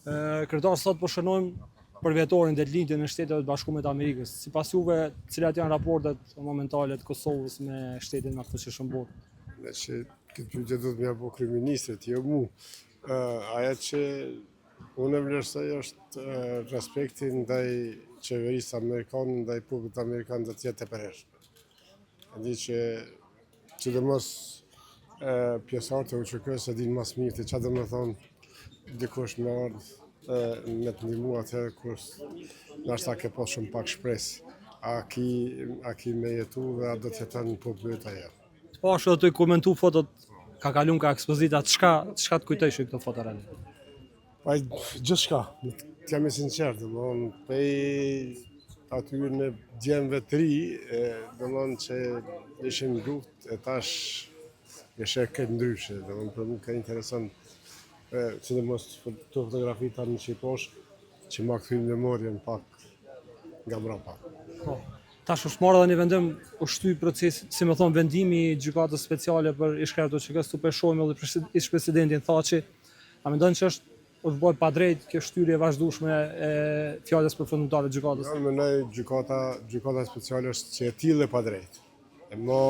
Kryetar, sot po shënojmë përvjetorin ditëlindjen e Shteteve të Bashkuara të Amerikës. Sipas juve, cilat janë raportet momentale të Kosovës me shtetin më të fuqishëm në botë? Me që këtë pyetje do të m'ja bo kryeministrit, jo mu. Ajo që unë e vlerësoj është respekti ndaj qeverisë amerikane, ndaj popullit amerikan do të jetë e përhershme. E di që sidomos pjesëtarët e UÇK-së e dinë ma së miri çka do me thonë dikush me ardhë me të ndihmu atëherë kur nashta ke pas shumë pak shpresë. A ki, a ki me jetu dhe a do të jeton populli yt ajo. Të pashë edhe tu i komentu fotot, ka kalu ka ekspozita, çka, çka të kujtojshin këto foto reale? Pa, gjithçka, të jam i sinqertë, domethënë, pej atyre djemve të ri, domethënë që ishin në luftë, e tash e sheh krejt ndryshe, domethënë, për mu ka interesant, sidomos këto fotografi tani që i pashë, që ma kthyn memorien pak nga mrapa. Po. Tash është marrë edhe një vendim, u shty procesi, si me thonë, vendimi i gjykatës speciale për ish-krerët e UÇK-së, tu po e shohim edhe ish-presidentin Thaçi. A mendon që është është bërë padrejt kjo shtyrje e vazhdueshme e fjalës përfundimtare të gjykatës? Jo, mendoj gjykata, gjykata speciale është që e tillë e padrejtë. E mo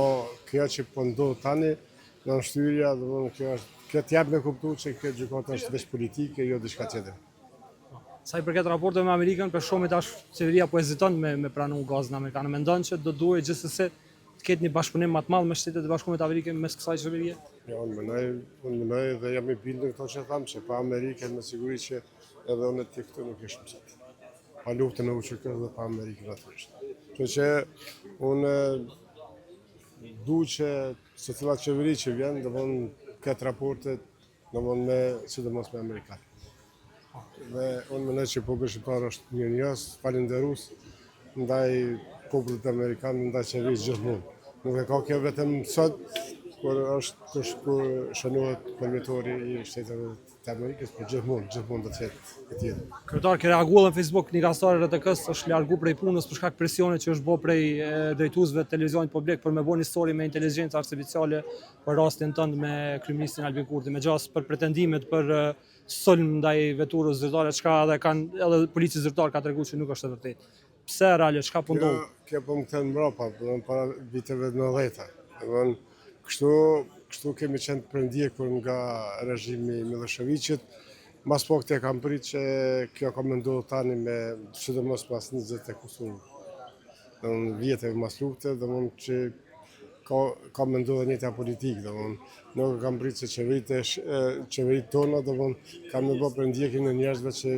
kjo që po ndodh tani, në shtyrja, domethënë kjo është kjo të jep me kuptu që kjo gjykata është veç politike, jo diçka tjetër. Sa i përket raporteve me Amerikën, për shumë tash qeveria po heziton me me pranu gazin amerikan. Mendon që do duhej gjithsesi të ketë një bashkëpunim më të madh me Shtetet e Bashkuara të Amerikës mes kësaj qeverie? Jo, unë mendoj, unë mendoj dhe jam i bindur këto që tham që pa Amerikën me siguri që edhe unë e ti këtu nuk ishim sot. Pa luftën e UÇK dhe pa Amerikën natyrisht. Kështu që unë du që secila qeveri që vjen, domethënë këtë raportet, domethënë me, sidomos me Amerikan. Dhe unë mendoj që populli shqiptar është mirënjohës, falënderues ndaj popullit amerikan, ndaj qeverisë gjithmonë. Nuk e ka kjo vetëm sot, kur është kush kur shënohet përvjetori i Shteteve të Amerikës, por gjithmonë, gjithmonë do të jetë e tillë. Kryetar, ke reaguar në Facebook, një gazetar i RTK-s është largu prej punës për shkak presionit që është bë prej drejtuesve të televizionit publik për me bë një story me inteligjencë artificiale për rastin tënd me kryeministrin Albin Kurti, me gjasë për pretendimet për sulm ndaj veturës zyrtare, çka edhe kanë edhe polici zyrtar ka treguar që nuk është e vërtetë. Pse reale, çka po ndodh? Kjo, kjo po më kthen mbrapa, po më para viteve 90-ta. Domthon, kështu kështu kemi qenë të përndjekur nga režimi i Millosheviqit. Mas pak të e kam prit që kjo ka me ndodhë tani me, sidomos mas 20 e kusur domthon vjetëve mas lufte, domthon që ka ka me ndodhë e njëjta politikë, domthon nuk e kam prit se qeveritë qeveritë tona domthon kanë me bë përndjekjen e njerëzve që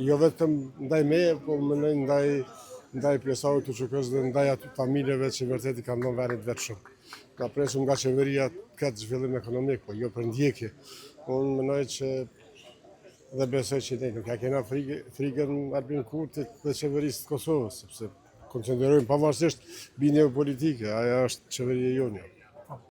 jo vetëm ndaj meje, po mendoj ndaj ndaj pjesëtarëve të UÇK-së dhe ndaj aty familjeve që vërtet i kanë dhënë vendit vet shumë. Na presim nga qeveria të ketë zhvillim ekonomik, po jo përndjekje. Unë mendoj që dhe besoj që ne nuk ja kena frigë, frigën Albin Kurtit dhe qeverisë të Kosovës, sepse konsiderojmë pavarësisht bindjeve politike, ajo është qeveria jonë.